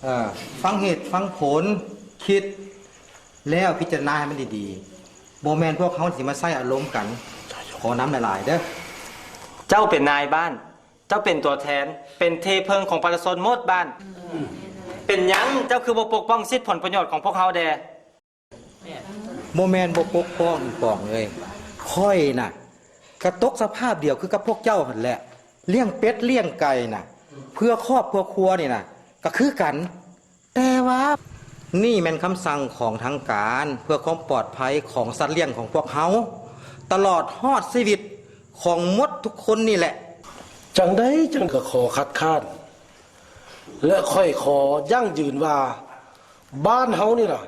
ເອີ ຟັງເຫດຟັງຜົນ ຄິດແລ້ວພິຈາລະນາໃຫ້ມັນດີໆ ບໍ່ແມ່ນພວກເຮົາຊິມາໃຊ້ອາລົມກັນ. ຂໍນຳຫຼາຍໆເດີ້. ເຈົ້າເປັນນາຍບ້ານ, ເຈົ້າເປັນຕົວແທນ, ເປັນທີ່ເພິ່ງຂອງປະຊາຊົນໝົດບ້ານ. ເປັນຫຍັງເຈົ້າຄືບໍ່ປົກປ້ອງສິດຜົນປະໂຫຍດຂອງພວກເຮົາແດ່? ບໍ່ແມ່ນບໍ່ປົກປ້ອງອີປອງເອີຍ, ຂ້ອຍນະກະຕົກສະພາບດຽວຄືກັບພວກເຈົ້າຫັ້ນແຫຼະ. ລ້ຽງເປັດລ້ຽງໄກ່ນະ ເພື່ອຄອບເພື່ອຄົວນີ້ນະ ກະຄືກັນ. ແຕ່ວ່ານີ້ແມ່ນຄຳສັ່ງຂອງທາງການ ເພື່ອຄວາມປອດໄພຂອງສັດລ້ຽງຂອງພວກເຮົາ ຕະຫຼອດຮອດຊີວິດຂອງໝົດທຸກຄົນນີ້ແຫຼະ. ຈັ່ງໃດຈັ່ງກະຂໍຄັດຄ້ານ ແລະ ຂ້ອຍຂໍຢັ້ງຢືນວ່າ ບ້ານເຮົານີ້ນະ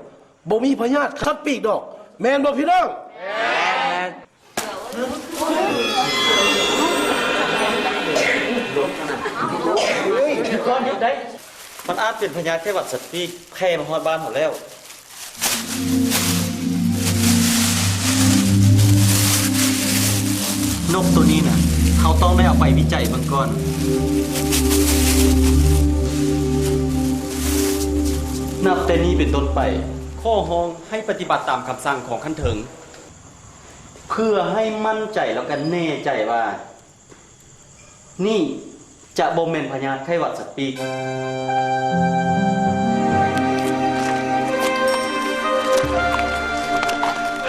ບໍ່ມີພະຍາດສັດປີກດອກ. ແມ່ນບໍ່ພີ່ນ້ອງ? ແມ່ນ. ມັນອາດເປັນພະຍາດໄຂ້ຫວັດສັດປີກ ແຜ່ມາຮອດບ້ານເຮົາແລ້ວ. ນົກໂຕນີ້ນະ ເຮົາຕ້ອງໄດ້ເອົາໄປວິໄຈເບິ່ງກ່ອນ. ນັບແຕ່ນີ້ເປັນຕົ້ນໄປ, ຂໍຮ້ອງໃຫ້ປະຕິບັດຕາມຄຳສັ່ງຂອງຂັ້ນເທິງ ເພື່ອໃຫ້ໝັ້ນໃຈ ແລ້ວກະແນ່ໃຈວ່າ ນີ້ຈະບໍ່ແມ່ນພະຍາດໄຂ້ຫວັດສັດປີກ.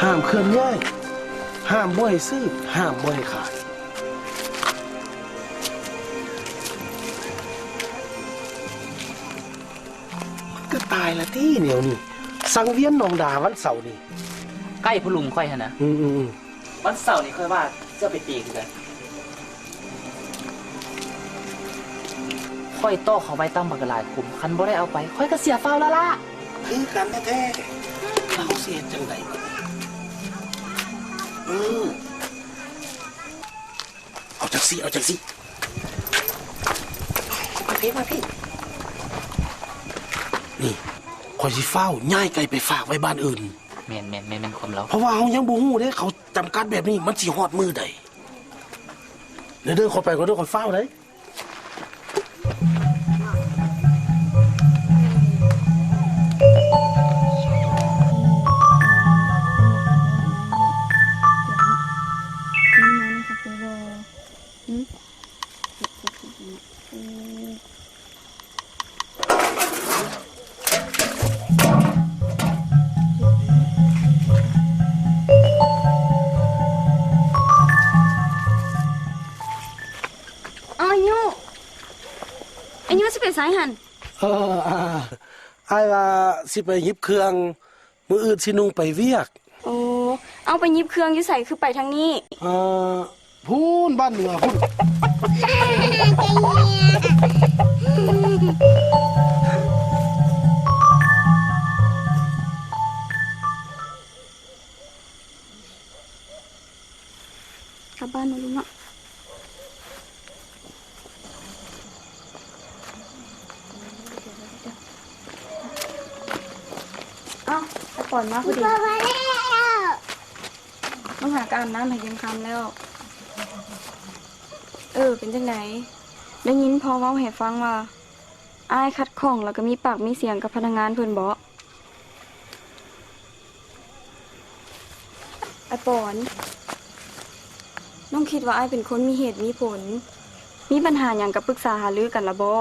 ຫ້າມເຄື່ອນຍ້າຍ, ຫ້າມບໍ່ໃຫ້ຊື້, ຫ້າມບໍ່ໃຫ້ຂາຍ. ມັນກະຕາຍລະຕິແນວນີ້. ສັງວຽນໜອງດາວັນເສົານີ້. ໃກ້ພໍ່ລຸງຂ້ອຍຫັ້ນນະ. ອືມໆໆ. ວັນເສົານີ້ຂ້ອຍວ່າຈະໄປຕີຄືກັນ. ຂ້ອຍຕອກເຂົາໄວ້ຕັ້ງບັກຫຼາຍຂຸມ, ຄັນບໍ່ໄດ້ເອົາໄປ ຂ້ອຍກະເສຍຟາວລະລະ. ຄືກັນແທ້ໆ. ເຮົາຊິເຮັດຈັ່ງໃດບາດນີ້? ເອີ. ເອົາຈັ່ງຊີ້ ເອົາຈັ່ງຊີ້ ມາພີ້ ມາພີ້ ນີ້ ຂ້ອຍຊິຟ້າວຍ້າຍໄກ່ໄປຝາກໄວ້ບ້ານອື່ນ. ແມ່ນໆໆ ແມ່ນຄວາມລາວ. ເພາະວ່າເຮົາຍັງບໍ່ຮູ້ເດ້ ເຂົາຈຳກັດແບບນີ້ ມັນຊິຮອດມື້ໃດ. ເດີໆ ຂ້ອຍໄປກ່ອນເດີ ຂ້ອຍຟ້າວໃດ. ເອົາ ອາຍຸ ອາຍຸ ຊິໄປໃສຫັ້ນ? ເອີ ອ້າຍວ່າຊິໄປຫຍິບເຄື່ອງ ມື້ອື່ນຊິນຸ່ງໄປວຽກ. ໂອ້ ເອົາ ໄປຫຍິບເຄື່ອງຢູ່ໃສ? ຄືໄປທາງນີ້? ເອີ ພຸ້ນ ບ້ານເໜືອພຸ້ນ. ກັບບ້ານເນາະ ລຸງເນາະ. ອ້າວ ໄອ້ປອນມາພໍດີ. ລູກຫາກະອາບນ້ຳໃຫ້ກິນຄຳແລ້ວ. ເອີ ເປັນຈັ່ງໃດ? ໄດ້ຍິນພໍ່ເວົ້າໃຫ້ຟັງວ່າ ອ້າຍຂັດຂ້ອງ ແລ້ວກະມີປາກມີສຽງກັບພະນັກງານເພິ່ນເບາະ? ອ້າຍປອນ, ນ້ອງຄິດວ່າອ້າຍເປັນຄົນມີເຫດມີຜົນ, ມີບັນຫາຫຍັງກະປຶກສາຫາລືກັນລະບໍ?